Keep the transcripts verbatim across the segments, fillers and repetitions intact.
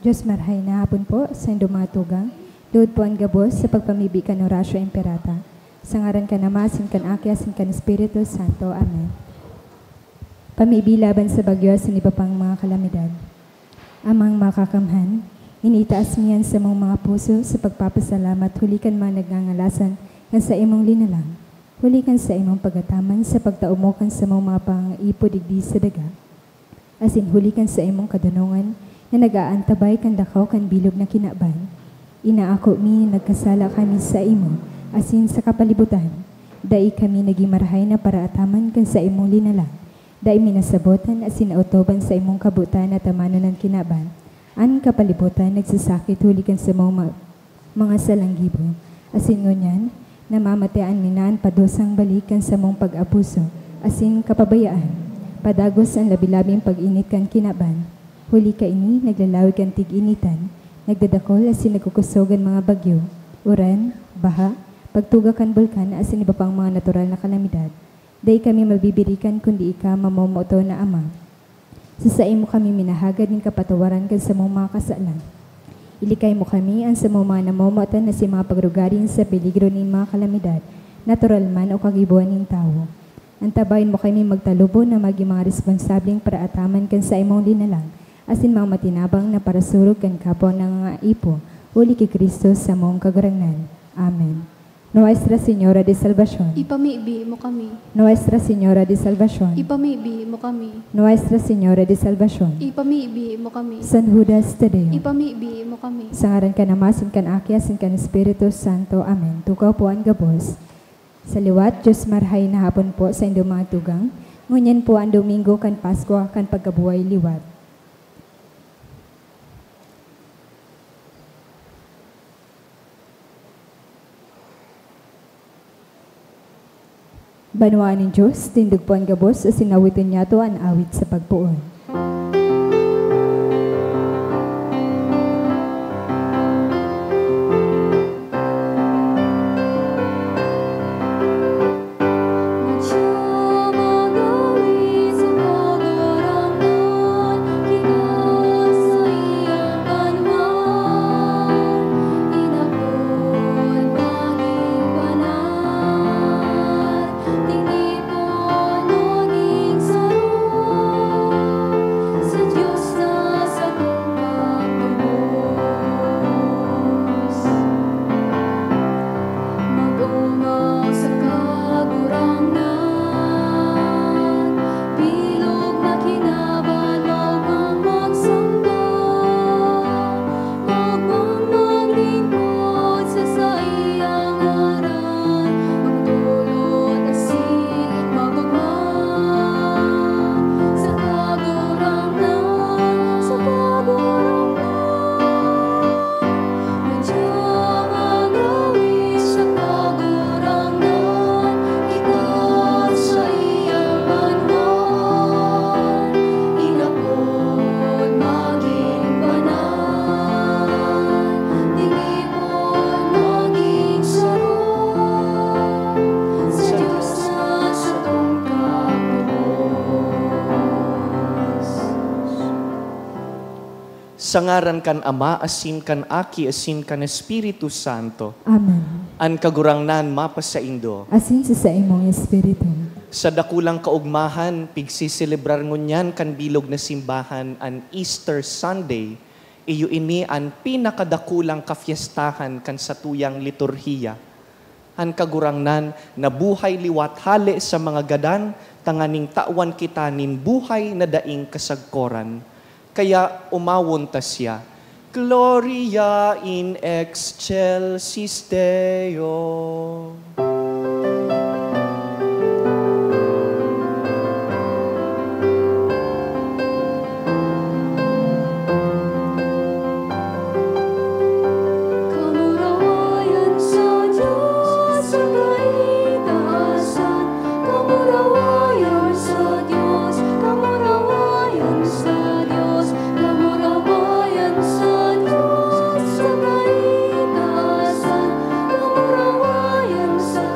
Diyos marhay na hapon po sa indong mga tugang. Duod po an gabos sa pagpamibi kan Oratio Imperata. Sa ngaran kan Ama, asin kan Aki, asin kan Espiritu Santo. Amen. Pamibi laban sa bagyo asin iba pang mga kalamidad. Amang Makakamhan, initaas mi an samong mga puso sa pagpapasalamat huli kan mga nagngangalasan kan saimong linalang, huli kan saimong pagataman sa pagtao mo kan samong mga pangangaipo digdi sa daga, asin huli kan saimong kadonongan na nag-aantabay kan lakaw kan bilog na kinaban. Inaako mi na nagkasala kami saimo asin sa kapalibutan. Dai kami nagin marahay na paraataman kan saimong linalang. Dai mi nasabot an asin naotob an saimong kabotan na tamanon an kinaban. An kapalibotan nagsasakit huli kan samong ma-, mga salang gibo. Asin ngunyan, namamatean mi na an padusang balik kan samong pag-abuso asin kapabayaan, padagos an labi-labing pag-init kan kinaban. Huli kaini, naglalawig an tig-initan, nagdadakol asin nagkukosog an mga bagyo, uran, baha, pagtuga kan bulkan asin iba pang mga natural na kalamidad. Dai kami mabibirikan kundi ika, mamomoton na Ama. Sa saimo kami minahagad nin kapatawaran kan samong mga kasalan. Ilikay mo kami, an samong mga namomotan na si mga pagrugaring sa peligro nin mga kalamidad, natural man o kagibohan nin tawo. Antabayan mo kami magtalubo na magin mga responsableng paraataman kan saimong linalang, asin mga matinabang na parasurog kan kapwa nangangaipo, huli ki Cristo samong Kagurangnan. Amen. Nuestra Señora de Salvacion. Ipamibi mo kami. Nuestra Señora de Salvacion. Ipamibi mo kami. Nuestra Señora de Salvacion. Ipamibi mo kami. San Judas Tadeo. Ipamibi mo kami. Sa ngaran kan Ama, asin kan Aki, asin kan Espiritu Santo. Amen. Tukaw po an gabos. Sa liwat, Diyos marhay na hapon po sa indong mga tugang. Ngunyan po an Domingo kan Paskwa kan pagkabuhay liwat. Banwaan nin Dios, tindog po an gabos, asin awiton niyato an awit sa pagpoon. Mag-omaw sa Kagurangnan, bilog na kinaban, maupang magsamba. Maupang maglingkod sa saiyang ngaran, magdolot asin magugma. Sa Kagurangnan, sa Kagurangnan. Sa ngaran kan Ama, asin kan Aki, asin kan Espiritu Santo. Amen. An Kagurangnan mapasaindo. Asin sa saimong espiritu. Sa dakulang kaogmahan, pigsiselebrar ngunyan kan bilog na simbahan an Easter Sunday. Iyo ini an pinakadakulang kafiestahan kan satuyang liturhiya. An Kagurangnan nabuhay liwat hale sa mga gadan, tanganing tawan kita nin buhay na daing kasagkoran. Kaya omawon ta siya, Gloria in excelsis Deo. Kamurawayan sa Diyos sa kaitaasan, kamurawayan sa Diyos, kamurawayan sa Diyos, kamurawayan sa Diyos sa kaitaasan, kamurawayan sa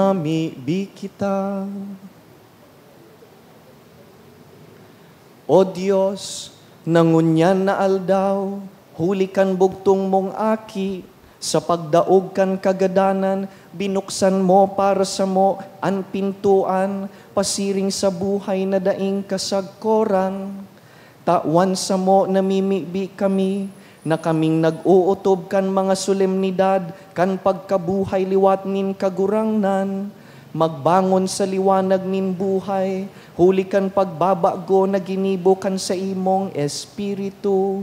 Mamibi kita. O Dios, na ngunyan na aldaw, huli kan bugtong mong Aki, sa pagdaog kan kagadanan, binuksan mo para samo an pintoan pasiring sa buhay na daing kasagkoran. Tawan samo namimibi kami na kaming nag-ootob kan mga solemnidad kan pagkabuhay liwat nin Kagurangnan, magbangon sa liwanag nin buhay, huli kan pagbabago na ginibo kan saimong Espiritu.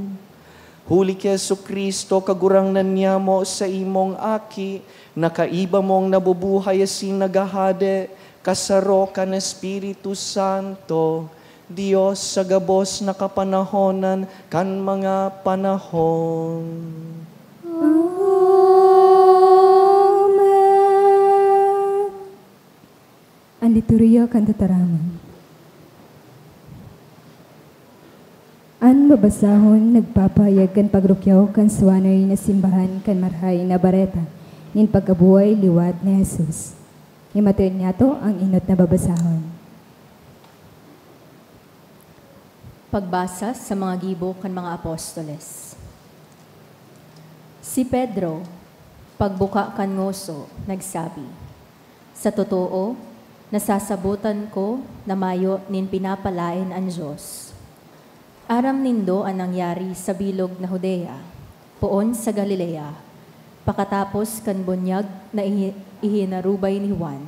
Huli ki Jesu-Cristo, Kagurangnan niamo, saimong Aki, na kaiba mong nabubuhay asin naghahade, kasaro kan Espiritu Santo, Dios sa gabos na kapanahonan kan mga panahon. Amen. An liturhiya kan tataramon. An babasahon nagpapahayag kan pagrukyaw kan suwanoy na simbahan kan Marahay na Bareta nin pagkabuhay liwat ni Jesus. Himaton niyato an enot na babasahon. Pagbasa sa mga gibo kan mga apostoles. Si Pedro, pagbuka kan ngoso, nagsabi, "Sa totoo, nasasabotan ko na mayo nin pinapalaen an Dios. Aram nindo an nangyari sa bilog na Judea, poon sa Galilea, pakatapos kan bunyag na ihi-, ihinarubay ni Juan,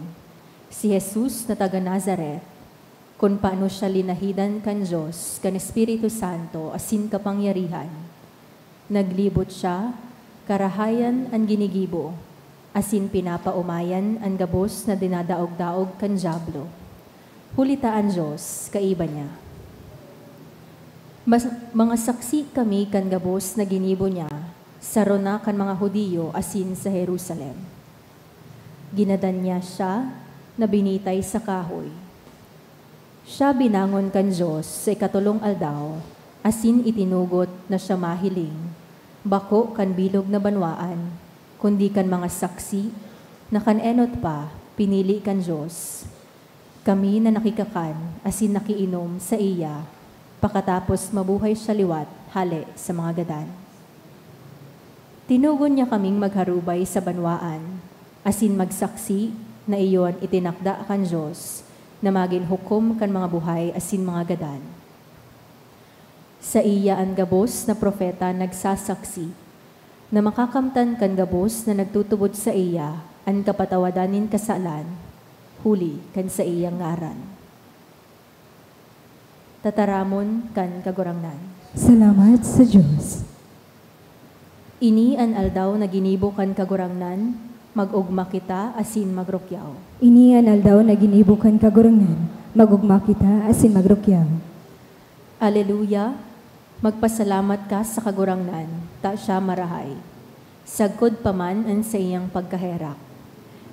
si Jesus na taga Nazaret, kun paano siya linahidan kan Dios kan Espiritu Santo asin kapangyarihan. Naglibot siya, karahayan an ginigibo, asin pinapaomayan an gabos na dinadaog-daog kan Diablo. Huli ta an Dios kaiba niya. Mas, mga saksi kami kan gabos na ginibo niya, saro na kan mga Judio asin sa Jerusalem. Ginadan niya siya na binitay sa kahoy. Siya binangon kan Dios sa ikatolong aldaw, asin itinugot na siya mahiling, bako kan bilog na banwaan, kundi kan mga saksi, na kan enot pa, pinili kan Dios. Kami na nakikakan asin nakiinom saiya, pakatapos mabuhay siya liwat hale sa mga gadan. Tinugon niya kaming magharubay sa banwaan, asin magsaksi na iyo an itinakda kan Dios na magin hukom kan mga buhay asin mga gadan. Saiya an gabos na propeta nagsasaksi na makakamtan kan gabos na nagtutubod saiya an kapatawadan nin kasalan, huli kan saiyang ngaran." Tataramon kan Kagurangnan. Salamat sa Dios. Ini an aldaw na ginibo kan Kagurangnan, mag-ogma kita asin magrukyaw. Ini an aldaw na ginibo kan Kagurangnan, mag-ogma kita asin magrukyaw. Aleluya! Magpasalamat ka sa Kagurangnan, ta siya marahay. Sagkod pa man an saiyang pagkaherak.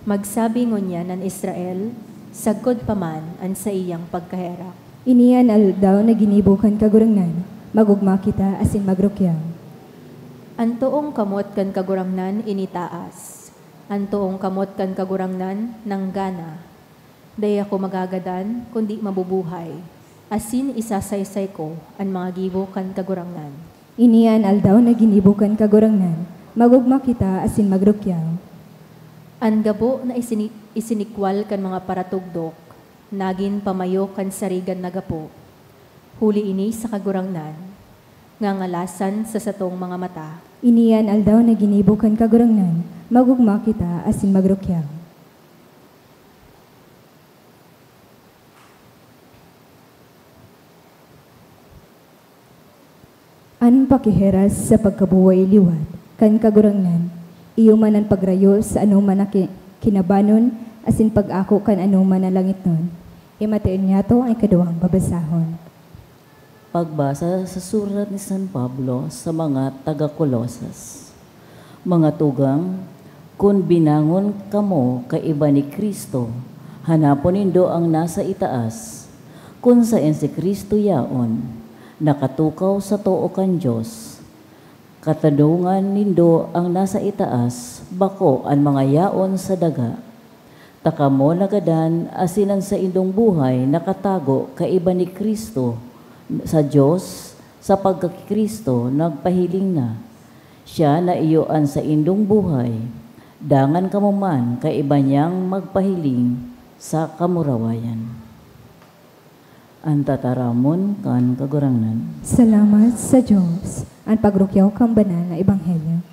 Magsabi ngunyan an Israel, "Sagkod pa man an saiyang pagkaherak." Ini an aldaw na ginibo kan Kagurangnan, mag-ogma kita asin magrukyaw. An toong kamot kan Kagurangnan initaas, an toong kamot kan Kagurangnan nanggana. Dai ako magagadan, kundi mabubuhay, asin isasaysay ko an mga gibo kan Kagurangnan. Ini an aldaw na ginibo kan Kagurangnan, mag-ogma kita asin magrukyaw. An gabo na isini-, isinikwal kan mga paratugdok, nagin pamayo kan sarigan na gapo. Huli ini sa Kagurangnan, ngangalasan sa satong mga mata. Ini an aldaw na ginibo kan Kagurangnan, mag-ogma kita asin magrukyaw. An pakihiras sa pagkabuhay liwat kan Kagurangnan, iyo man an pagrayo sa anoman na ki-, kinabanon asin pag-ako kan anoman na langitnon. Himaton niyato an ikaduwang babasahon. Pagbasa sa surat ni San Pablo sa mga taga Colosas. Mga tugang, kun binangon kamo kaiba ni Cristo, hanapon nindo an nasa itaas, kun saen si Cristo yaon, nakatukaw sa too kan Dios. Katadongan nindo an nasa itaas, bako an mga yaon sa daga. Ta kamo nagadan asin an saindong buhay nakatago kaiba ni Cristo sa Dios, sa pagka ki Cristo nagpahiling na. Siya na iyo an saindong buhay, dangan kamo man kaiba niyang magpahiling sa kamurawayan. An tataramon kan Kagurangnan. Salamat sa Dios. An pagrukyaw kan banal na ebanghelyo.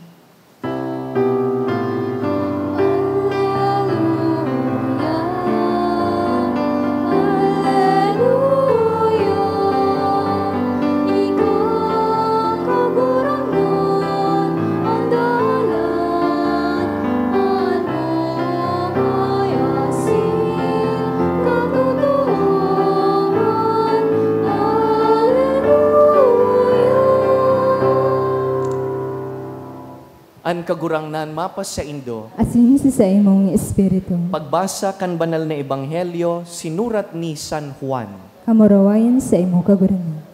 An Kagurangnan mapasaindo. Asin sa saimong espiritu. Pagbasa kan Banal na Ebanghelyo sinurat ni San Juan. Kamurawayan saimo, Kagurangnan.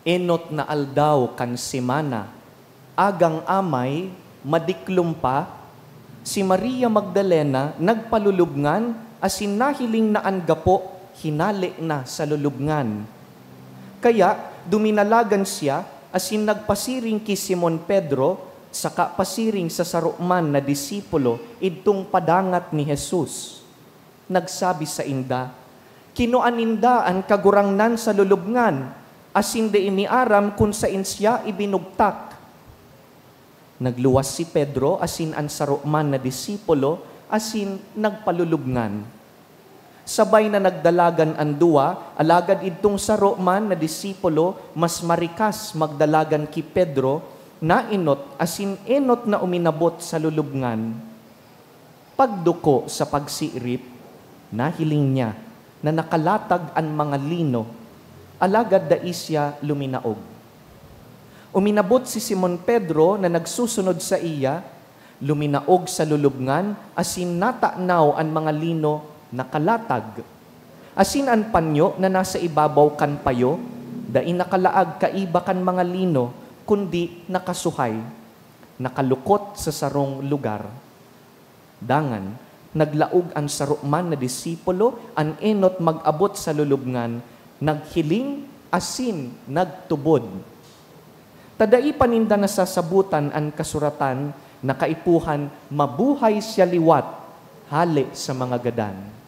Enot na aldaw kan semana, agang amay, madiklom pa, si Maria Magdalena nagpalulubngan asin nahiling na an gapo hinale na sa lulubngan. Kaya duminalagan siya asin nagpasiring ki Simon Pedro saka pasiring sa saro man na disipulo idtong padangat ni Jesus. Nagsabi sainda, "Kinua ninda an Kagurangnan sa lulubngan, asin dai mi aram kun saen siya ibinugtak." Nagluwas si Pedro asin an saro man na disipulo asin nagpalulubngan. Sabay na nagdalagan an duwa, alagad idtong saro man na disipulo, mas marikas magdalagan ki Pedro, naenot asin enot na uminabot sa lulubngan. Pagduko sa pagsiirip, nahiling niya na nakalatag an mga lino, alagad dai siya luminaog. Uminabot si Simon Pedro na nagsusunod saiya, luminaog sa lulubngan asin natanaw an mga lino nakalatag. Asin an panyo na nasa ibabaw kan payo, dai nakalaag kaiba kan mga lino, kundi nakasuhay, nakalukot sa sarong lugar. Dangan, naglaog an saro man na disipulo, an enot mag-abot sa lulubngan, naghiling asin nagtubod. Ta dai pa ninda nasasabotan an kasuratan na kaipuhan mabuhay siya liwat hale sa mga gadan.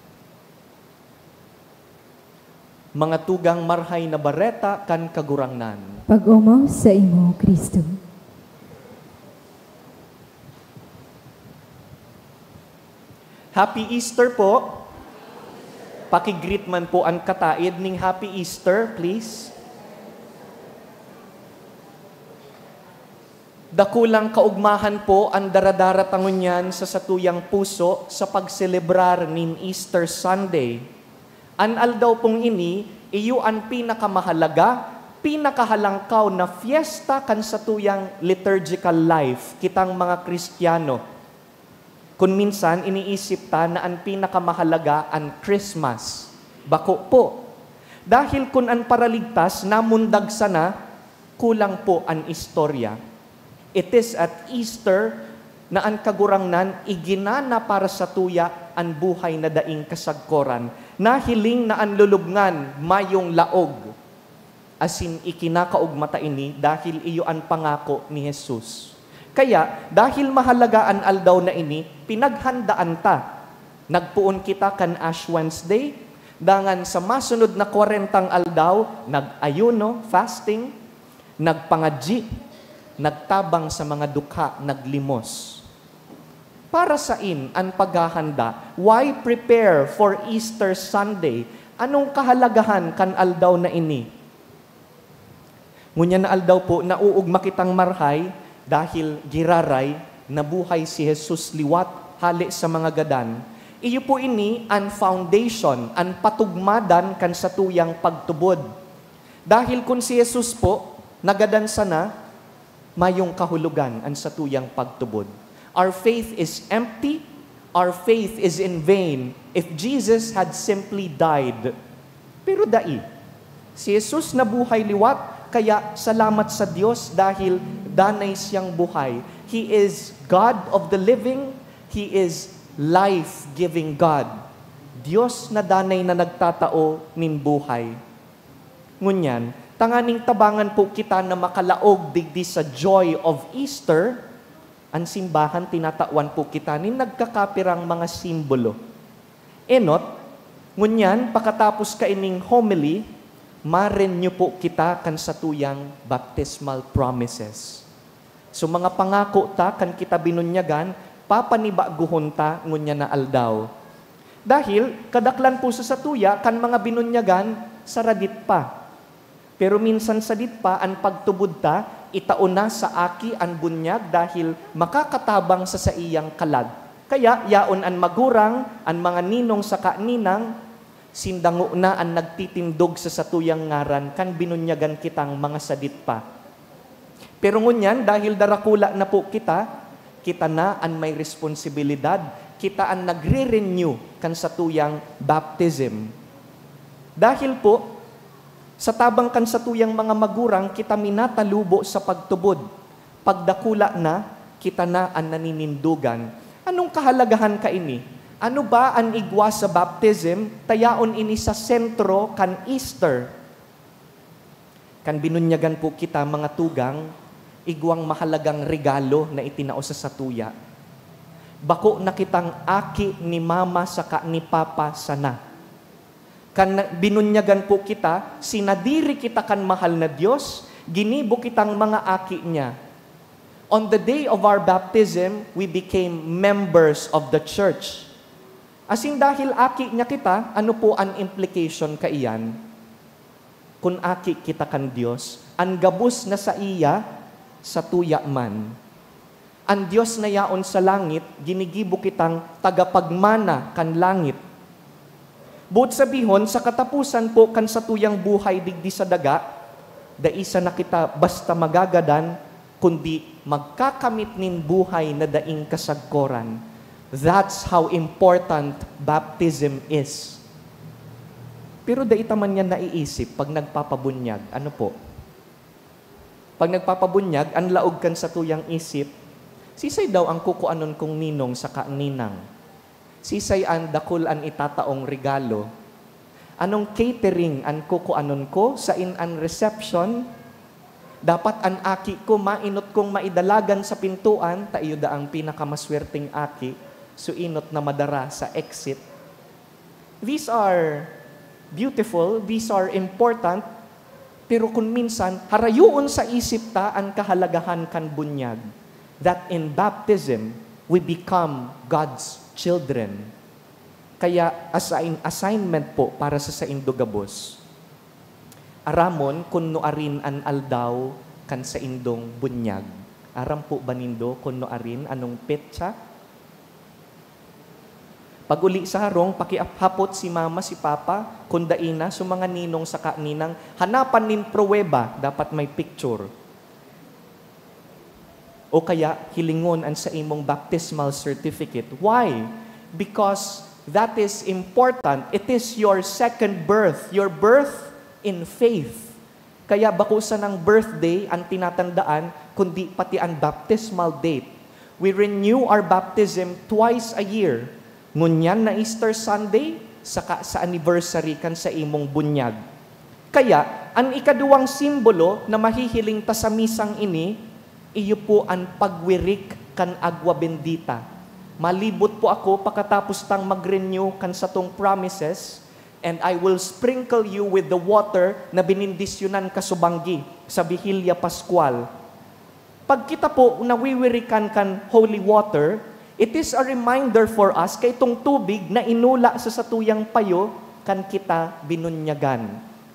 Mga tugang, Marahay na Bareta kan Kagurangnan. Pag-omawon saimo, Cristo. Happy Easter po. Paki-greet man po an kataed ning Happy Easter, please. Dakulang kaogmahan po an daradara ta ngunyan sa satuyang puso sa pagselebrar nin Easter Sunday. An aldaw pong ini, iyo an pinakamahalaga, pinakahalangkaw na fiesta kan satuyang liturgical life, kitang mga Kristiyano. Kun minsan, iniisip ta na an pinakamahalaga an Christmas. Bako po. Dahil kun an Paraligtas namundag sana, kulang po an istorya. It is at Easter na an Kagurangnan iginana para satuya an buhay na daing kasagkoran. Nahiling na an lulubngan mayong laog. Asin ikinakaogma ta ini dahil iyo an pangako ni Jesus. Kaya, dahil mahalaga an aldaw na ini, pinaghandaan ta. Nagpoon kita kan Ash Wednesday, dangan sa masunod na kwarentang aldaw, nag-ayuno, fasting, nagpangadyi, nagtabang sa mga dukha, naglimos. Para sain an paghahanda? Why prepare for Easter Sunday? Anong kahalagahan kan aldaw na ini? Ngunyan na aldaw po, nauugma kitang marahay dahil giraray, nabuhay si Jesus liwat hale sa mga gadan. Iyo po ini an foundation, an patugmadan kan satuyang pagtubod. Dahil kun si Jesus po nagadan sana, mayong kahulogan an satuyang pagtubod. Our faith is empty, our faith is in vain if Jesus had simply died. Pero dai. Si Jesus nabuhay liwat, kaya salamat sa Dios dahil Danay siyang buhay. He is God of the living. He is life-giving God. Dios na danay na nagtatao nin buhay. Ngunyan, tanganing tabangan po kita na makalaog digdi sa joy of Easter, an simbahan tinatawan po kita nin nagkakapirang mga simbolo. Enot, ngunyan, pakatapos kaining homily, ma-renew po kita kan satuyang baptismal promises. So, mga pangako ta kan kita binunyagan, papanibagohon ta ngunyan na aldaw. Dahil kadaklan po sa satuya kan mga binunyagan, saradit pa. Pero minsan sadit pa an pagtubod ta, itao na sa aki an bunyag dahil makakatabang sa saiyang kalag. Kaya yaon an magurang, an mga ninong saka ninang, sindango na an nagtitindog sa satuyang ngaran kan binunyagan kitang mga sadit pa. Pero ngunyan, dahil darakula na po kita, kita na an may responsibilidad, kita an nagre-renew kan satuyang baptism. Dahil po, sa tabang kan satuyang mga magurang, kita minatalubo sa pagtubod. Pagdakula na, kita na an naninindogan. Anong kahalagahan kaini? Ano ba an igwa sa baptism? Ta yaon ini sa sentro kan Easter. Kan binunyagan po kita, mga tugang, igwang mahalagang regalo na itinao sa satuya. Bako na kitang aki ni mama saka ni papa sana. Kan na-, binunyagan po kita, sinadiri kita kan mahal na Dios, ginibo kitang mga aki niya. On the day of our baptism, we became members of the church. Asin dahil aki niya kita, ano po an implication kaiyan? Kun aki kita kan Dios, an gabos na saiya, satuya man. An Dios na yaon sa langit, ginigibo kitang tagapagmana kan langit. Boot sabihon, sa kataposan po kan satuyang buhay digdi sa daga, dai sana kita basta magagadan, kundi magkakamit nin buhay na daing kasagkoran. That's how important baptism is. Pero dai ta man yan naiisip pag nagpapabunyag. Ano po? Pag nagpapabunyag, an laog kan satuyang isip, "Sisay daw an kukuanon kong ninong saka ninang? Sisay an dakul an itataong regalo? Anong catering an kukuanon ko? Sain an reception? Dapat an aki ko mainot kong maidalagan sa pintuan, ta iyo daa an pinakamaswerteng aki, so enot na madara sa exit." These are beautiful, these are important, pero kun minsan, harayoon sa isip ta an kahalagahan kan bunyag, that in baptism, we become God's children. Kaya, assign-, assignment po para sa saindo gabos. Aramon kun nuarin an aldaw kan saindong bunyag. Aram po ba nindo kun nuarin, anong petsa? Pag-uli sa harong, pakihapot si mama, si papa, kun dai na, so mga ninong saka ninang, hanapan nin pruweba, dapat may picture. O kaya, hilingon an sa imong baptismal certificate. Why? Because that is important. It is your second birth, your birth in faith. Kaya bako sanang birthday an tinatandaan, kundi pati an baptismal date. We renew our baptism twice a year, ngunyan na Easter Sunday, saka sa anniversary kan sa imong bunyag. Kaya, an ikaduwang simbolo na mahihiling ta sa misang ini, iyo po an pagwirik kan agwa bendita. Malibot po ako pakatapos tang mag-renew kan satong promises, "And I will sprinkle you with the water na benendisyonan ka subanggi sa Bihilya Paskwal." Pag kita po nawiwirikan kan holy water, it is a reminder for us kay itong tubig na inula sa satuyang payo kan kita binunyagan.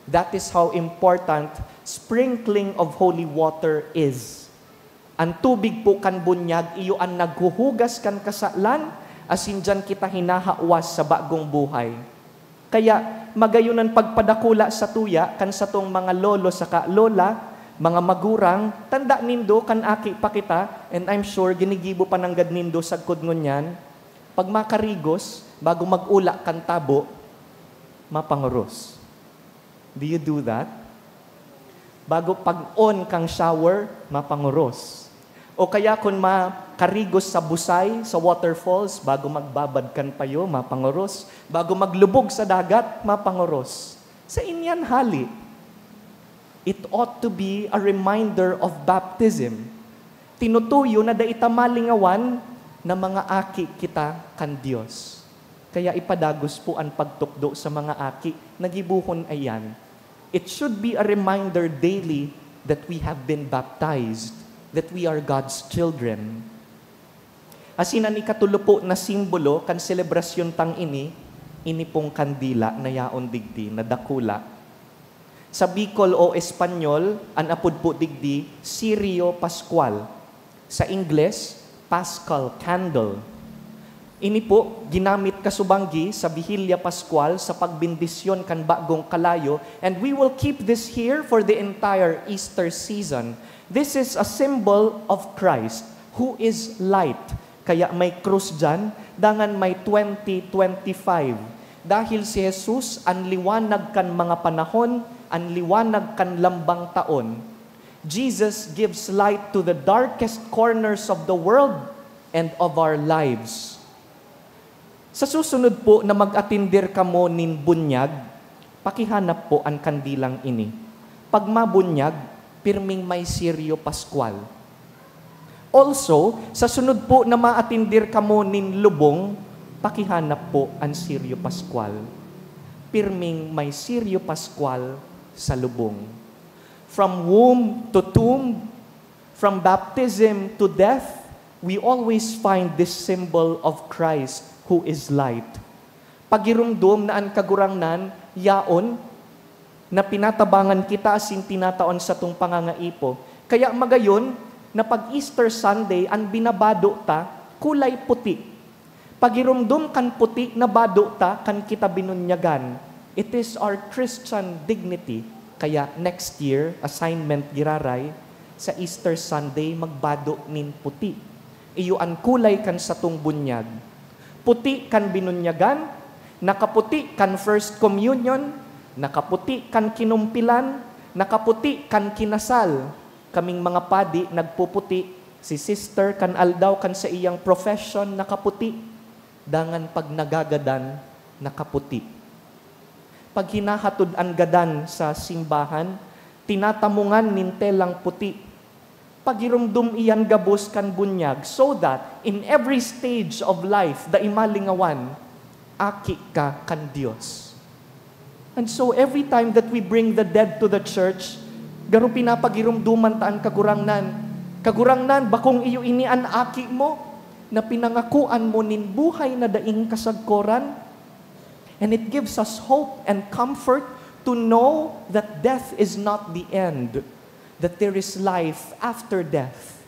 That is how important sprinkling of holy water is. An tubig po kan bunyag, iyo an naghuhugas kan kasalan, asin diyan kita hinahawas sa bagong buhay. Kaya, magayon an pagpadakula satuya kan satong mga lolo saka lola, mga magurang, tanda nindo kan aki pa kita, and I'm sure ginigibo pa nanggad nindo sagkod ngunyan, pag makarigos, bago mag-ula kan tabo, mapangoros. Do you do that? Bago pag-on kang shower, mapangoros. O kaya kun makarigos sa busay, sa waterfalls, bago magbabad kan payo, mapangoros. Bago maglubog sa dagat, mapangoros. Saen iyan hale? It ought to be a reminder of baptism. Tinutuyo na dai ta malingawan na mga aki kita kan Dios. Kaya ipadagos po an pagtukdo sa mga aki na gibohon iyan. It should be a reminder daily that we have been baptized, that we are God's children. Asin an ikatulo po na simbolo kan selebrasyon tang ini, ini pong kandila na yaon digdi na dakula. Sa Bicol o Espanyol, an apod po digdi, Sirio Pascual. Sa Ingles, Paschal Candle. Ini po, ginamit kasubanggi sa Vigilia Pascual sa pagbendisyon kan bagong kalayo, and we will keep this here for the entire Easter season. This is a symbol of Christ, who is light. Kaya may krus diyan, dangan may twenty twenty-five. Dahil si Jesus an liwanag kan mga panahon, an liwanag kan lambang taon. Jesus gives light to the darkest corners of the world and of our lives. Sa susunod po na mag-atender kamo nin bunyag, pakihanap po an kandilang ini. Pag mabunyag, pirming may Sirio Pascual. Also, sa sunod po na maatender kamo nin lubong, pakihanap po an Sirio Pascual. Pirming may Sirio Pascual sa lubong. From womb to tomb, from baptism to death, we always find this symbol of Christ who is light. Pagiromdom na an Kagurangnan yaon, na pinatabangan kita asin tinatawan satong pangangaipo. Kaya magayon na pag Easter Sunday, an binabado ta, kulay puti. Pagiromdom kan puti na bado ta kan kita binunyagan. It is our Christian dignity. Kaya next year, assignment giraray, sa Easter Sunday, magbado nin puti. Iyo an kulay kan satong bunyag. Puti kan binunyagan, nakaputi kan First Communion, nakaputi kan kinumpilan, nakaputi kan kinasal. Kaming mga padi nagpuputi, si sister kan aldaw kan saiyang profession nakaputi, dangan pag nagagadan, nakaputi. Pag hinahatod an gadan sa simbahan, tinatamongan nin telang puti. Pagiromdom iyan gabos kan bunyag, so that in every stage of life, dai malingawan, aki ka kan Dios. And so every time that we bring the dead to the church, garo pinapagiromdoman ta an Kagurangnan. Kagurangnan, bakong iyo ini an aki mo, na pinangakoan mo nin buhay na daing kasagkoran? And it gives us hope and comfort to know that death is not the end, that there is life after death.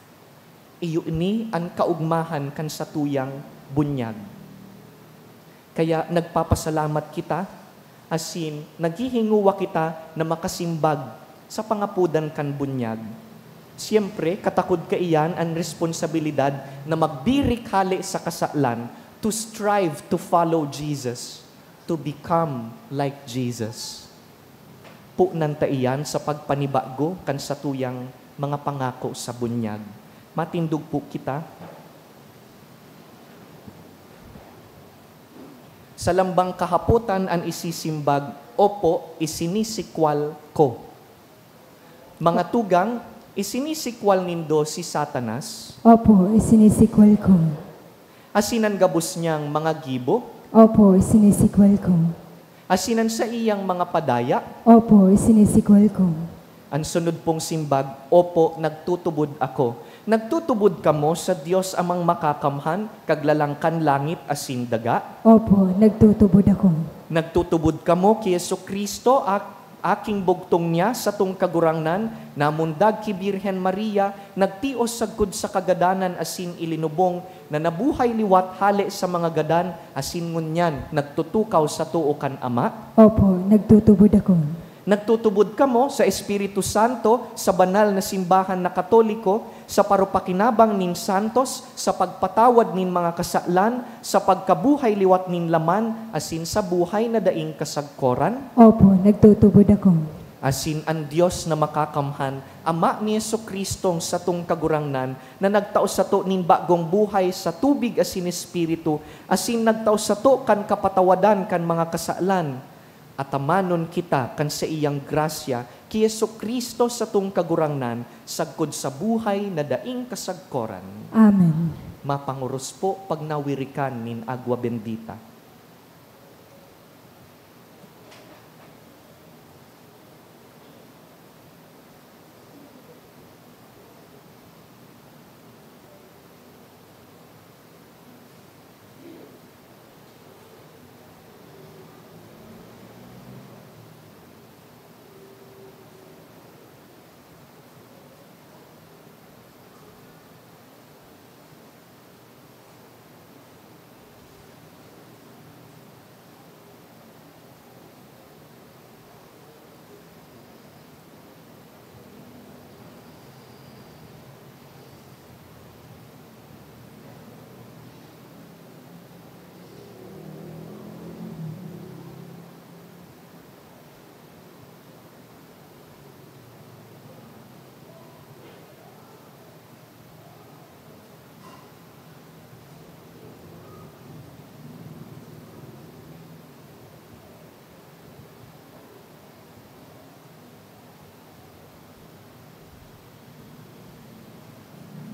Iyo ini an kaogmahan kan satuyang bunyag. Kaya nagpapasalamat kita, asin naghihingowa kita na makasimbag sa pangapodan kan bunyag. Siyempre, katakod kaiyan an responsabilidad na magbirik hale sa kasalan to strive to follow Jesus, to become like Jesus. Punan ta iyan sa pagpanibago kan satuyang mga pangako sa bunyag. Matindog po kita. Sa lambang kahapotan an isisimbag, "Opo, isinisikwal ko." Mga tugang, isinisikwal nindo si Satanas? Opo, isinisikwal ko. Asin an gabos niyang mga gibo? Opo, isinisikwal ko. Asin an saiyang mga padaya? Opo, isinisikwal ko. An sunod pong simbag, "Opo, nagtutubod ako." Nagtutubod kamo sa Dios Amang Makakamhan, Kaglalang kan langit asin daga? Opo, nagtutubod ako. Nagtutubod kamo ki Jesu-Cristo, ak-, aking bugtong niya, satong Kagurangnan, namundag ki Birhen Maria, nagtios sagkod sa kagadanan asin ilinubong, na nabuhay liwat hale sa mga gadan, asin ngunyan nagtutukaw sa too kan Ama? Opo, nagtutubod ako. Nagtutubod kamo sa Espiritu Santo, sa banal na simbahan na Katoliko, sa parupakinabang nin santos, sa pagpatawad nin mga kasalan, sa pagkabuhay liwat nin laman, asin sa buhay na daing kasagkoran? Opo, nagtutubod ako. Asin an Dios na Makakamhan, Ama ni Jesu-Cristong satong Kagurangnan, na nagtao sato nin bagong buhay sa tubig asin Espiritu, asin nagtao sato kan kapatawadan kan mga kasalan, atamanon kita kan saiyang grasya ki Jesu-Cristo satong Kagurangnan, sagkod sa buhay na daing kasagkoran. Amen. Mapangoros po pagnawirikan nin agwa bendita.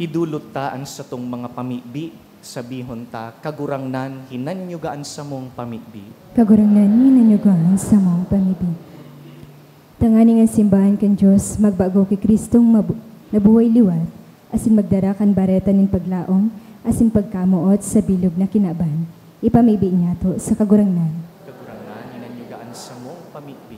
Idolot ta an satong mga pamibi, sabihon ta, "Kagurangnan, hinanyuga an samong pamibi." Kagurangnan, hinanyuga an samong pamibi. Tanganing an simbahan kan Dios magbago ki Cristong mabu-, nabuhay liwat, asin magdara kan bareta nin paglaom asin pagkamoot sa bilog na kinaban. Ipamibi niyato sa Kagurangnan. Kagurangnan, hinanyuga an samong pamibi.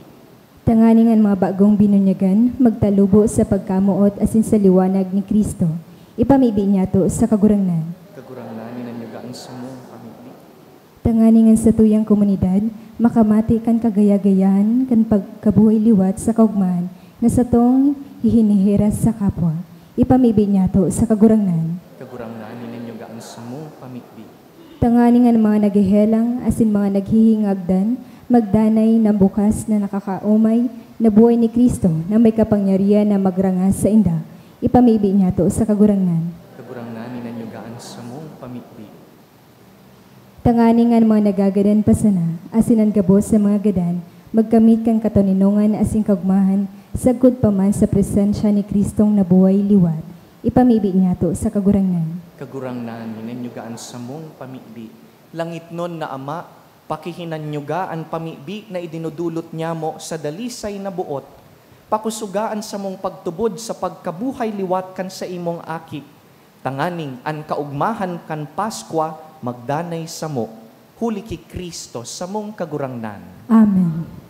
Tanganing an mga bagong binunyagan magtalubo sa pagkamoot asin sa liwanag ni Cristo. Ipamibi niyato sa Kagurangnan. Kagurangnan, hinanyuga an samong pamibi. Tanganing an satuyang komunidad makamati kan kagaya-gayahan kan pagkabuhay liwat sa kaogmahan na satong hihinihiras sa kapwa. Ipamibi niyato sa Kagurangnan. Kagurangnan, hinanyuga an samong pamibi. Tanganing an mga naghehelang asin mga naghihingagdan magdanay na bukas na nakakaomay na buhay ni Cristo na may kapangyarihan na magrangas sainda. Ipamibi niyato sa Kagurangnan. Kagurangnan, hinanyuga an samong pamibi. Tanganing an mga nagagadan pa sana, asin an gabos na mga gadan, magkamit kan katoninongan asin kaogmahan, sagkod pa man sa presensya ni Cristong nabuhay liwat. Ipamibi niyato sa Kagurangnan. Kagurangnan, hinanyuga an samong pamibi. Langitnon na Ama, pakihinanyuga an pamibi na idinodolot nyamo sa dalisay na boot. Pakusoga an samong pagtubod sa pagkabuhay liwat kan saimong Aki, tanganing an kaogmahan kan Paskwa magdanay samo, huli ki Cristo samong Kagurangnan. Amen.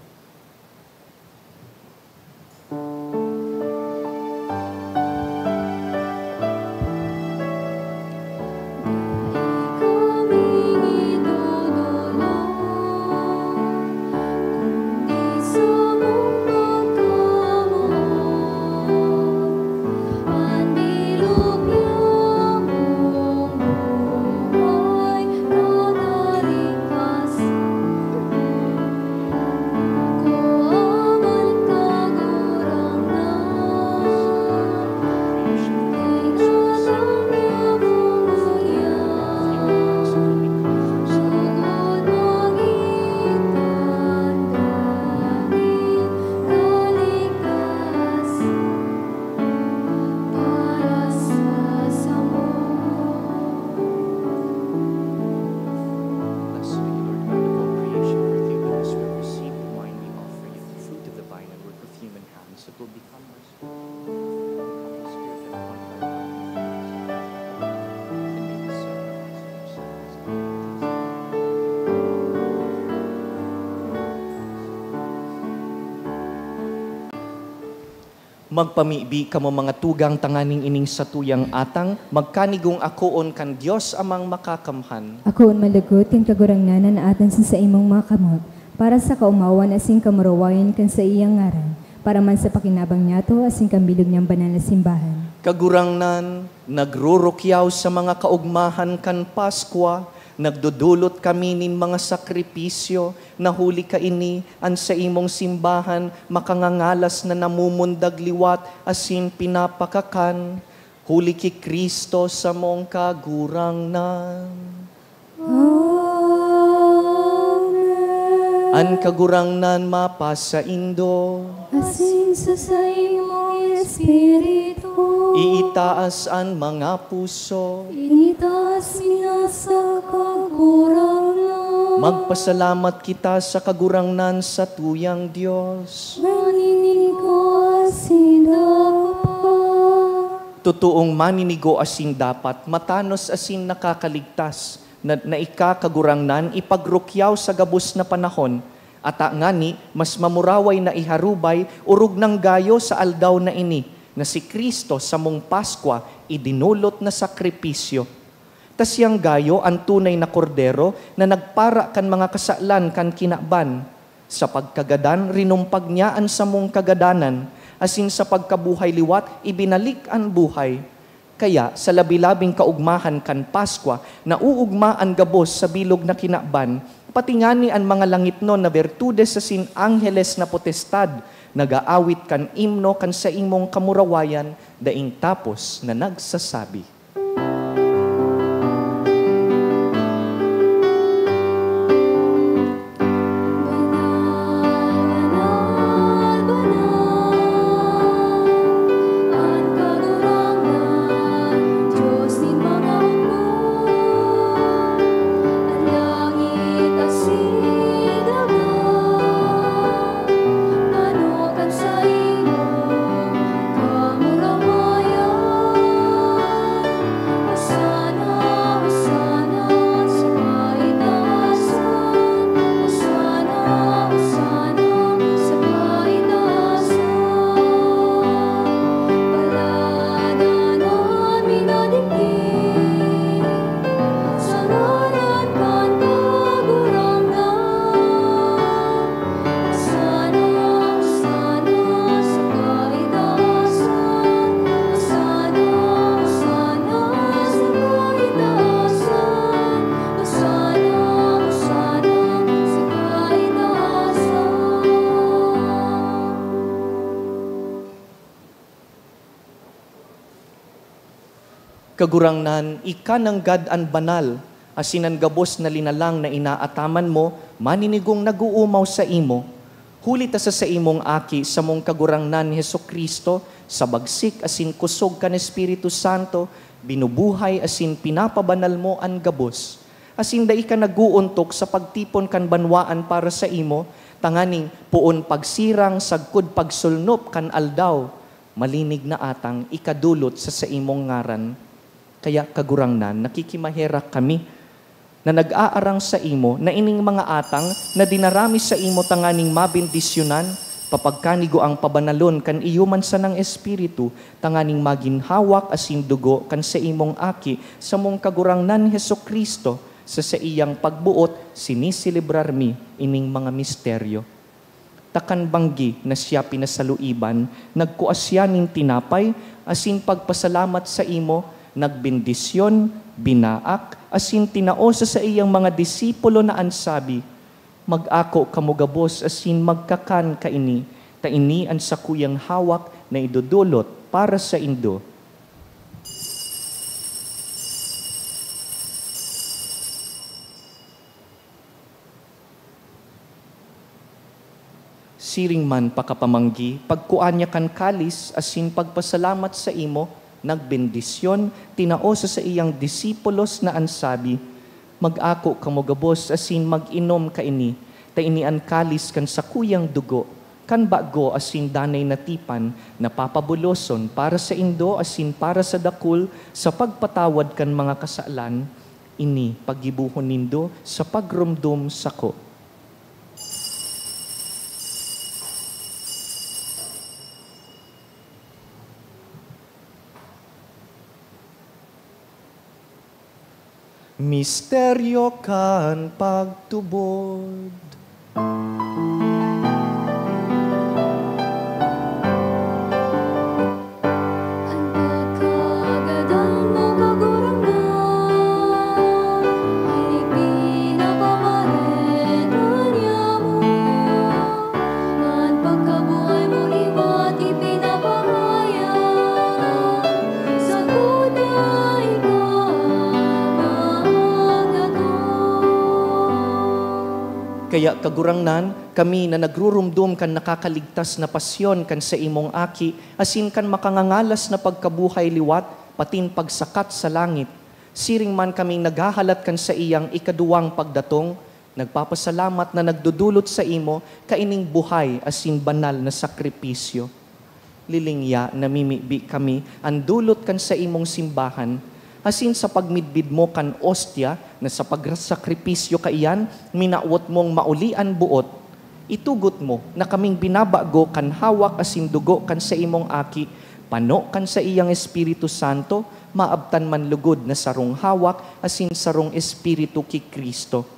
Blessed are you, Lord God of all creation, for through you we receive the wine we offer you, the fruit of the vine and work of human hands, that will become our spirit and conduct. And may we suffer ourselves. Magpamibi kamo, mga tugang, tanganing ining satuyang atang magkanigong akoon kan Dios Amang Makakamhan. Akoon malugod kan Kagurangnan an atang sa saimong mga kamot, para sa kaomawan asin kamurawayan kan saiyang ngaran, para man sa pakinabang niyato asin kan bilog niyang banal na simbahan. Kagurangnan, nagrurukyaw sa mga kaogmahan kan Paskwa, Nagdodolot kami nin mga sakripisyo, na huli kaini an saimong simbahan makangangalas na namumundag liwat asin pinapakakan, huli ki Cristo samong Kagurangnan. Amen. An Kagurangnan mapasaindo. Asin sa saimong espiritu. Iitaas an mga puso. Initaas niya sa Kagurangnan. Magpasalamat kita sa Kagurangnan sa tuyang Dios. Maninigo asin dapat. Totoong maninigo asin dapat, matanos asin nakakaligtas, na, na ika, Kagurangnan, ipagrukyaw sa gabos na panahon, ata ngani mas mamuraway na iharubay orog nang gayo sa aldaw na ini, na si Cristo samong Paskwa, idinolot na sakripisyo. Ta siyang gayo an tunay na Kordero na nagpara kan mga kasalan kan kinaban. Sa pagkagadan, rinumpag niya an samong kagadanan, asin sa pagkabuhay liwat, ibinalik an buhay. Kaya, sa labi-labing kaugmahan kan Paskwa, nauugma an gabos sa bilog na kinaban, pati ngani an mga langitnon na bertudes asin angheles na potestad nag-aawit kan imno kan saimong kamurawayan daing tapos na nagsasabi. Kamurawayan. Hosana, Hosana sa kaitaasan. Hosana, Hosana sa kaitaasan. Palad an minadingki sa ngaran kan Kagurangnan. Hosana, Hosana sa kaitaasan. Hosana, Hosana sa kaitaasan. Hosana, Hosana sa kaitaasan. Kagurangnan, ika nanggad an banal, asin an gabos na linalang na inaataman mo, maninigong nag-oomaw saimo. Huli ta sa saimong Aki, samong Kagurangnan Jesu-Cristo, sa bagsik asin kusog kan Espiritu Santo, binubuhay asin pinapabanal mo an gabos. Asin dai ka nag-oontok sa pagtipon kan banwaan para saimo, tanganing poon pagsirang sagkod pagsulnop kan aldaw. Malinig na atang ikadolot sa saimong ngaran. Kaya, Kagurangnan, nakikimaherak kami na nag-aarang saimo na ining mga atang na dinara mi saimo tanganing mabendisyonan, papagkanigoang pabanalon kan iyo man sanang Espiritu, tanganing magin hawak asin dugo kan saimong Aki, samong Kagurangnan Jesu-Cristo, sa saiyang pagboot siniselebrar mi ining mga misteryo. Ta kan banggi na siya pinasaluiban, nagkua siya nin tinapay, asin pagpasalamat saimo, nagbendisyon, binaak, asin tinao sa saiyang mga disipulo na an sabi, "Mag-ako kamo gabos asin magkakan kaini, ta ini an sakuyang hawak na idodolot para saindo." Siring man pakapamanggi, pagkua niya kan kalis asin pagpasalamat saimo, nagbendisyon, tinao sa saiyang disipulos na an sabi, "Mag-ako kamo gabos asin mag-inom kaini, ta ini an kalis kan sakuyang dugo, kan bago asin danay na tipan, na papabuloson para saindo asin para sa dakul sa pagpatawad kan mga kasalan. Ini paggibohon nindo sa pagromdom sako." Misteryo kan pagtubod. An pagkagadan mo, Kagurangnan, ini Kaya, Kagurangnan, kami na nagrurumdom kan nakakaligtas na pasyon kan saimong Aki, asin kan makangangalas na pagkabuhay liwat, patin pagsakat sa langit, siring man kaming naghahalat kan saiyang ikaduwang pagdatong, nagpapasalamat na nagdodolot saimo kaining buhay asin banal na sakripisyo. Lilingya, namimibi kami an dolot kan saimong simbahan, asin sa pagmidbid mo kan ostya na sa pagsakripisyo kaiyan, minawot mong mauli an boot. Itugot mo na kaming binabago kan hawak asin dugo kan saimong Aki, pano kan saiyang Espiritu Santo, maabtan man lugod na sarong hawak asin sarong Espiritu ki Cristo.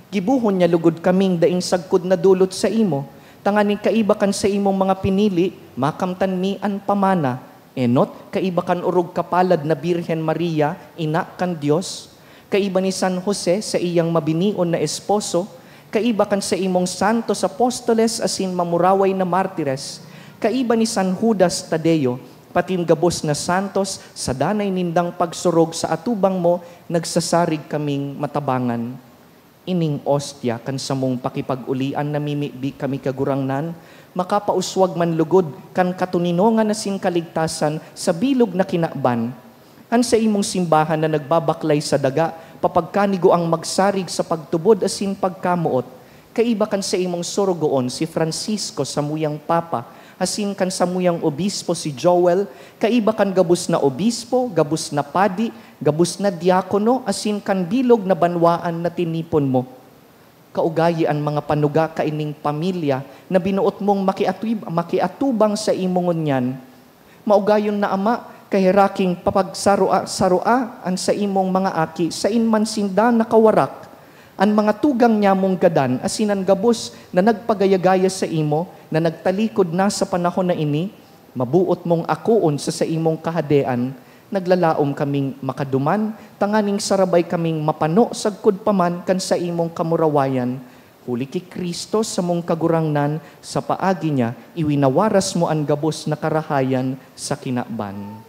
Gibohon niya lugod kaming daing sagkod na dolot saimo, tanganing kaiba kan saimong mga pinili, makamtan mi an pamana, enot kaiba kan orog kapalad na Birhen Maria, ina kan Dios, kaiba ni San Jose, saiyang mabinion na esposo, kaiba kan saimong santos apostoles asin mamuraway na martires, kaiba ni San Judas Tadeo, patin gabos na santos sa danay nindang pagsurog sa atubang mo, nagsasarig kaming matabangan. Ining ostya kan samong pakipag-ulian namimibi kami, Kagurangnan, makapauswag man lugod kan katoninongan asin kaligtasan sa bilog na kinaban. An saimong simbahan na nagbabaklay sa daga, papagkanigoang magsarig sa pagtubod asin pagkamoot, kaiba kan saimong sorogoon si Francisco, samuyang Papa, asin kan samuyang obispo si Joel, kaiba kan gabos na obispo, gabos na padi, gabos na diakono, asin kan bilog na banwaan na tinipon mo. Kaugayi an mga panuga kaining pamilya na binoot mong makiatub-, makiatubang saimo ngunyan. Maugayon na, Ama, kaheraking papagsaroa-saroa an saimong mga aki, sain man sinda nakawarak. An mga tugang nyamong gadan asin an gabos na nagpagaya-gaya saimo na nagtalikod na sa panahon na ini, maboot mong akoon sa saimong kahadean, naglalaom kaming makaduman, tanganing sarabay kaming mapano sagkod pa man kan saimong kamurawayan, huli ki Cristo, samong Kagurangnan, sa paagi niya, iwinawaras mo an gabos na karahayan sa kinaban.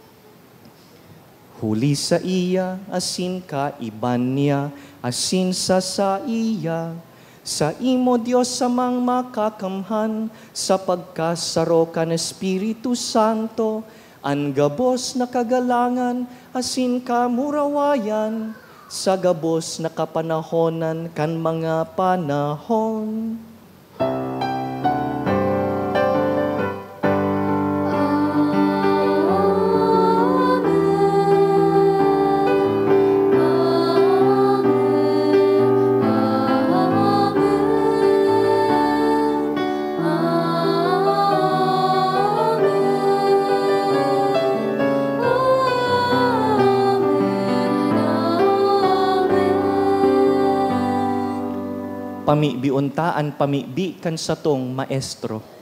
Huli saiya, asin kaiba niya, asin sa saiya, saimo, Dios Amang Makakamhan, sa pagkasaro kan Espiritu Santo, an gabos na kagalangan asin kamurawayan, sa gabos na kapanahonan kan mga panahon. Pamibion ta an pamibi kan satong maestro.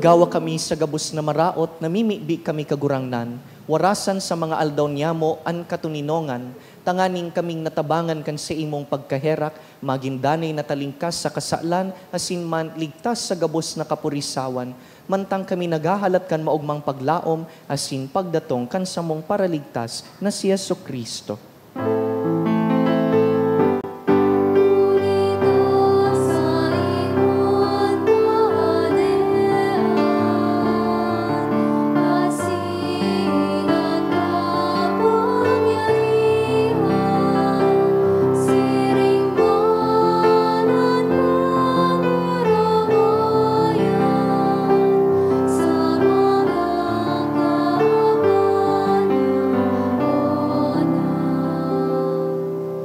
Gawa kami sa gabos na maraot, namimibi kami, Kagurangnan, warasan sa mga aldaw niyamo an katoninongan, tanganing kaming natabangan kan saimong pagkaherak, magin danay na talingkas sa kasalan, asin man ligtas sa gabos na kapurisawan, mantang kami naghahalat kan maogmang paglaom asin pagdatong kan samong Paraligtas na si Jesu-Cristo.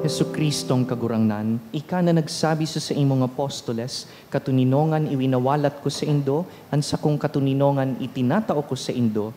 Jesu-Cristong Kagurangnan, ika na nagsabi sa saimong apostoles, "Katoninongan iwinawalat ko saindo, an sakong katoninongan itinatao ko saindo."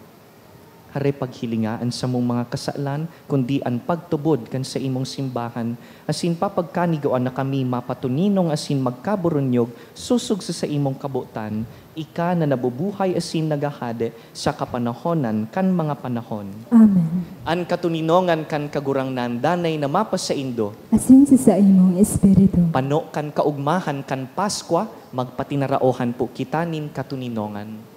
Hare paghilinga an samong mga kasalan, kundi an pagtubod kan saimong simbahan, asin papagkanigoan na kami mapatoninong asin magkaburunyog sosog sa saimong kabotan, ika na nabubuhay asin naghahade sa kapanahonan kan mga panahon. Amen. An katoninongan kan Kagurangnan danay na mapasaindo. Asin sa saimong espiritu. Pano kan kaogmahan kan Paskwa, magpatinaraohan po kita nin katoninongan.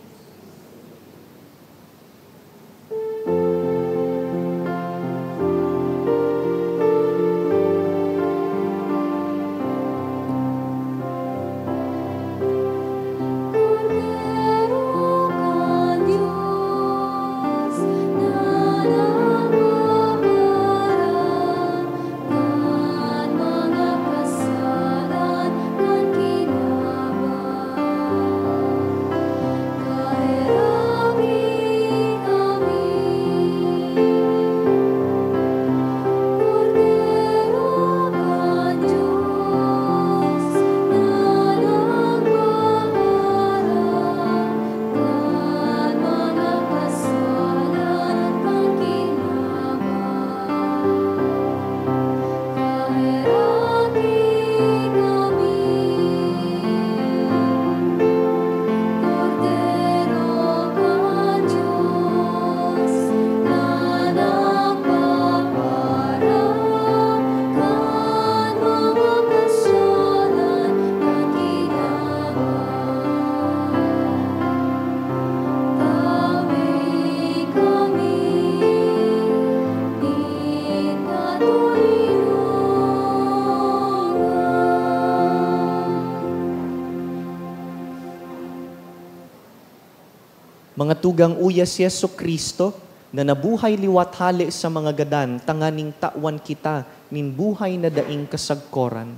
Mga tugang, uya si Jesu-Cristo na nabuhay liwat hale sa mga gadan tanganing tawan kita nin buhay na daing kasagkoran.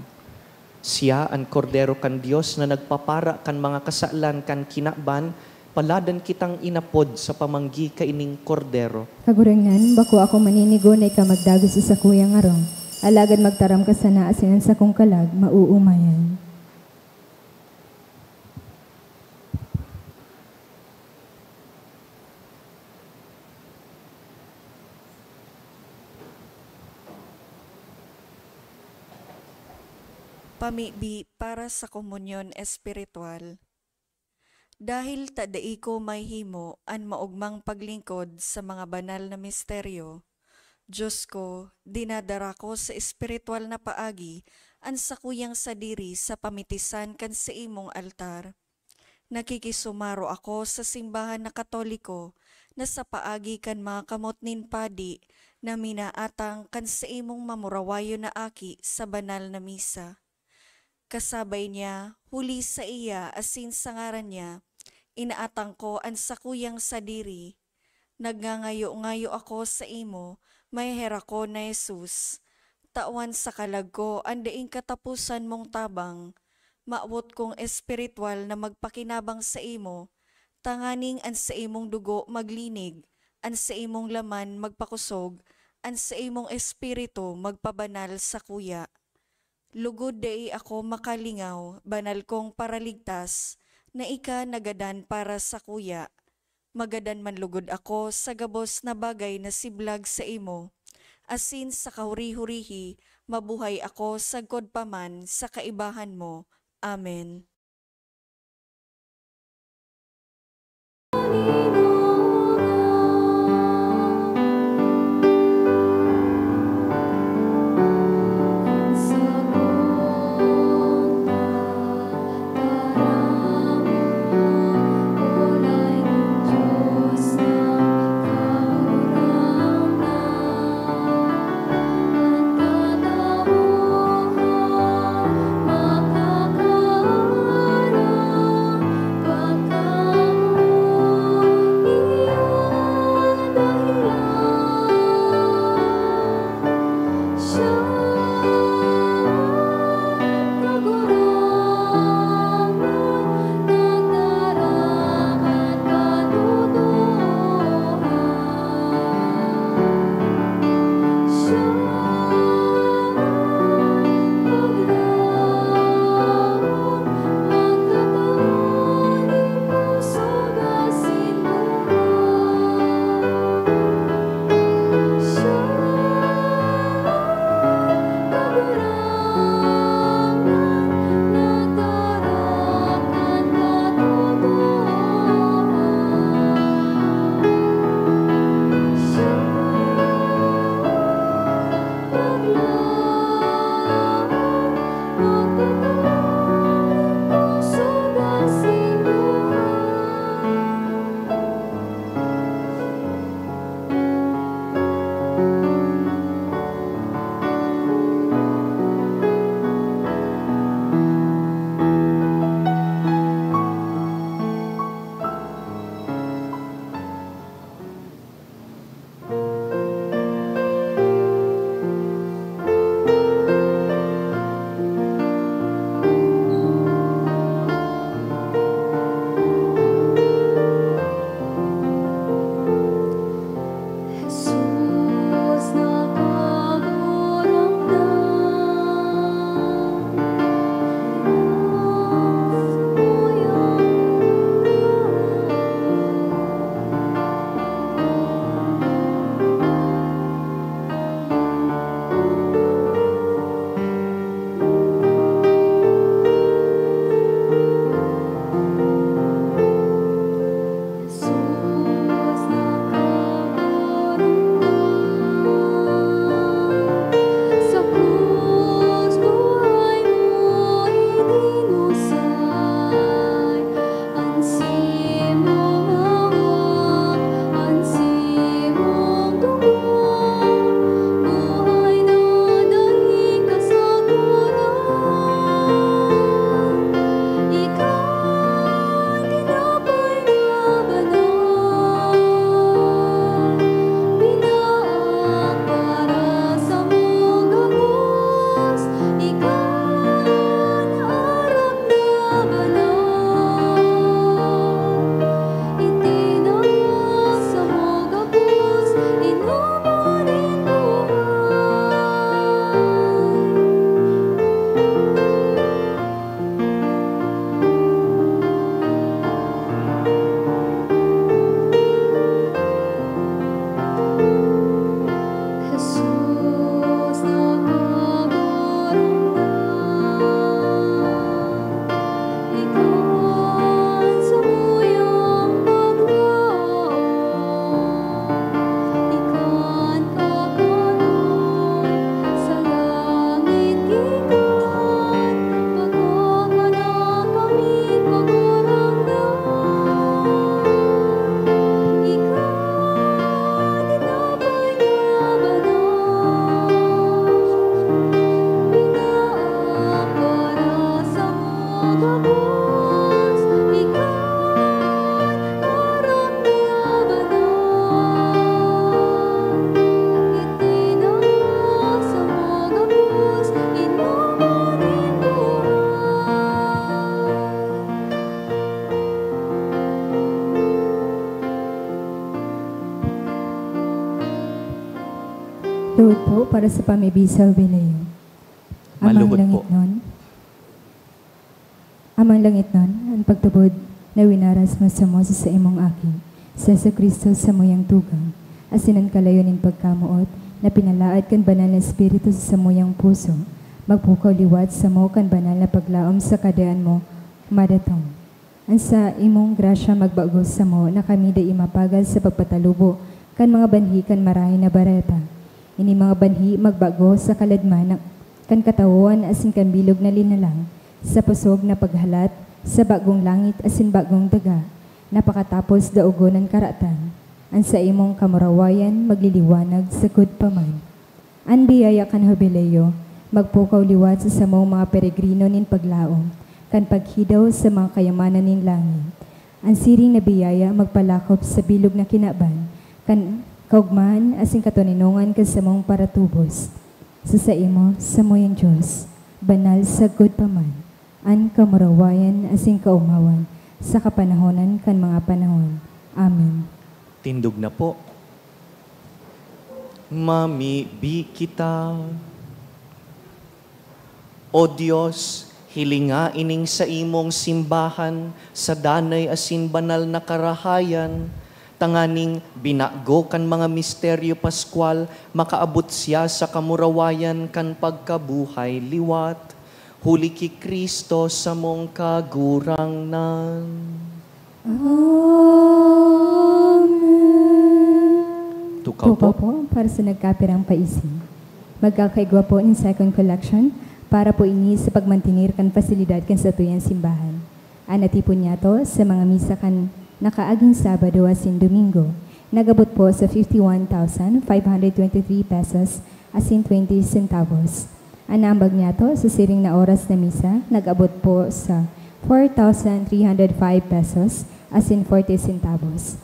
Siya an Kordero kan Dios na nagpapara kan mga kasalan kan kinaban, paladan kitang inapod sa pamanggi kaining Kordero. Kagurangnan, bako ako maninigo na ika magdagos sa sakuyang harong, alagad magtaram ka sana asin an sakong kalag maoomayan. Pamibi para sa komunyon espiritual. Dahil ta dai ko mahihimo an maogmang paglingkod sa mga banal na misteryo, Dios ko, dinadara ko sa espiritual na paagi an sakuyang sadiri sa pamitisan kan saimong altar. Nakikisumaro ako sa simbahan na Katoliko na sa paagi kan mga kamot nin padi na minaatang kan saimong mamurawayon na aki sa banal na misa. Kasabay niya, huli saiya asin sa ngaran niya, inaatang ko an sakuyang sadiri. Nagngangayo-ngayo ako saimo, maheherak ko na Jesus. Tawan sa kalag ko an daing kataposan mong tabang. Mawot kong espiritual na magpakinabang saimo, tanganing an saimong dugo maglinig, an saimong laman magpakosog, an saimong espiritu magpabanal sakuya. Lugod dai ako makalingaw, banal kong Paraligtas, na ika nagadan para sakuya. Magadan man lugod ako sa gabos na bagay na siblag saimo, asin sa kahuri-hurihi mabuhay ako sagkod pa man sa kaibahan mo. Amen. Tuhod po para sa pamibi sa Jubileo. Amang Maluhod po. Langitnon, Amang langitnon, an pagtubod na winaras mo samo sa saimong Aki, si Jesu-Cristo, samuyang tugang, asin an kalayo nin pagkamoot na pinalaad kan Banal na Espiritu sa samuyang puso, magpukaw liwat samo kan banal na paglaom sa Kahadean mo madatong. An sa imong grasya magbago samo na kami dai mapagal sa pagpatalubo kan mga banhi kan Marahay na Bareta. Ini mga banhi magbago sa kaladman na, kan katawoan asin kan bilog na linalang, sa pusog na paghalat, sa bagong langit asin bagong daga, na pakatapos daogon an karatan, an sa imong kamurawayan magliliwanag sagkod pa man. An biyaya kan Hubileo magpukaw liwat sa samong mga peregrino nin paglaom kan paghidaw sa mga kayamanan nin langit. An siring na biyaya magpalakop sa bilog na kinaban kan kaogmahan asin katoninongan kan samong paratubos. Sa saimo, samuyang Dios, banal sagkod pa man, an kamurawayan asin kaomawan sa kapanahonan kan mga panahon. Amen. Tindog na po. Mamibi kita. O Dios, hilinga ining saimong simbahan sa danay asin banal na karahayan, tanganing binago kan mga misteryo paskwal, makaabot siya sa kamurawayan kan pagkabuhay liwat. Huli ki Cristo samong Kagurangnan. Amen. Tukaw Tukaw po. po para sa nagkapirang paisi. Magkakaigwa po nin second collection para po ini sa pagmantener kan pasilidad kan satuyang simbahan. An natipon niyato sa mga misa kan nakaaging Sabado asin Domingo nag-abot po sa fifty one thousand five hundred twenty three pesos asin twenty centavos. An naambag niyato sa siring na oras na misa nag-abot po sa four thousand three hundred five pesos asin forty centavos.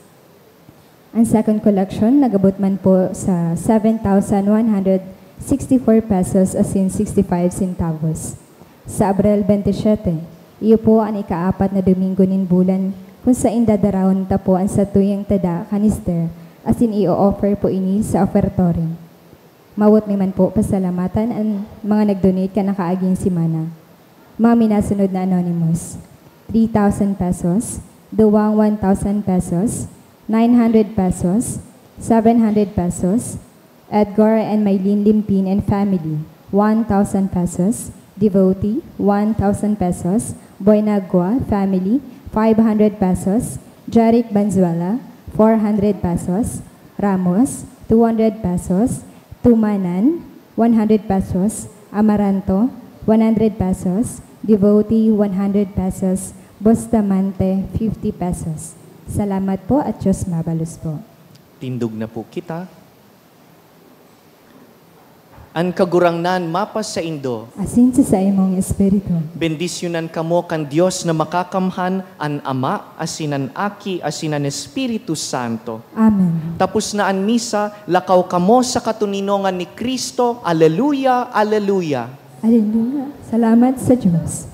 An second collection nag-abot man po sa seven thousand one hundred sixty four pesos asin sixty five centavos. Sa Abril twenty-seven, iyo po an ikaapat na Domingo nin bulan, kun saen dadarawon ta po an satuyang tada kanister, asin i-o-offer po ini sa ofertory. Mawot mi man po pasalamatan an mga nag-donate kan nakaaging semana. Mga minasunod na anonymous: three thousand pesos, duwang one thousand pesos, nine hundred pesos, seven hundred pesos, Edgar and Mylene Limpin and family, one thousand pesos, Devotee, one thousand pesos, Boynagua family, five hundred pesos, Jeric Banzuela, four hundred pesos, Ramos, two hundred pesos, Tumanan, one hundred pesos, Amaranto, one hundred pesos, Devotee, one hundred pesos, Bustamante, fifty pesos. Salamat po at Diyos mabalos po. Tindog na po kita. An Kagurangnan mapasaindo. Asin sa saimong espiritu. Bendisyonan kamo kan Dios na Makakamhan, an Ama, asin an Aki, asin an Espiritu Santo. Amen. Tapos na an misa, lakaw kamo sa katoninongan ni Cristo. Aleluya, aleluya. Aleluya. Salamat sa Diyos.